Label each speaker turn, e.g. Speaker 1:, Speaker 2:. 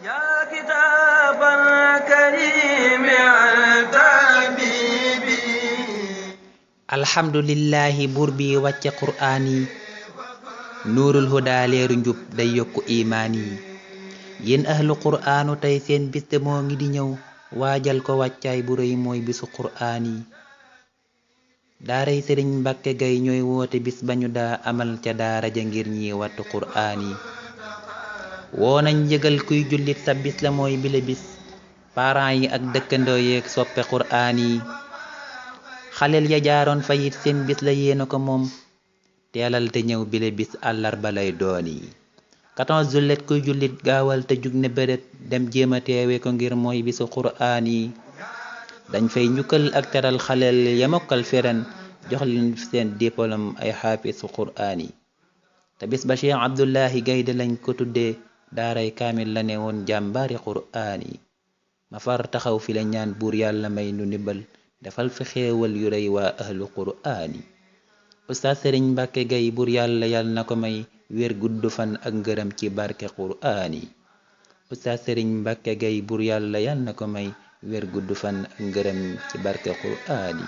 Speaker 1: يا كتاب الكريم أنت حبيبي.
Speaker 2: alhamdulillahi buur bi wàcce qur'aan yi nuurul huda leeru njub day yokku imaan yi yéen ahlu qur'aanu tey seen bis te moo ngi di ñëw waajal ko wàccaay bu rëy mooy bisu qur'aan yi daaray sëriñ Mbàkke Gay ñooy woote bis bañu daa amal ca daara ja ngir ñi wattu qur'aan yi woo nañ yëgal kuy jullit sa bis la mooy bile bis parents yi ak dëkkandoo yeeg soppe qur'aan yi xaleel ya jaaroon fayit seen bis la yéena ko moom teelal te ñëw bile bis àllarba lay doon yi 14 juillet kuy jullit gaawal te jug ne bëret dem jéema teewe ko ngir mooy bisu qur'aan yi dañ fay njukkal ak teral xaleel ya mokkal feren jox leen seen diplôme ay xaafisu qur'aan yi te bis ba Cheikh Abdullahi Gaynde lañ ko tuddee daaray kaamil la ne woon jàmbaari qur'aan yi ma far taxaw fi la ñaan buur yàlla may nu ndimbal defal fi xéewal yu rëy waa ahlu qur'aan yi Oustaz Sëriñ Mbàkke Gay buur yàlla na ko may wér gudd fan ak ngërëm ci barke qur'aan yi Oustaz Sëriñ Mbàkke Gay buur yàlla na ko may wér gudd fan ak ngërëm ci barke qur'aan yi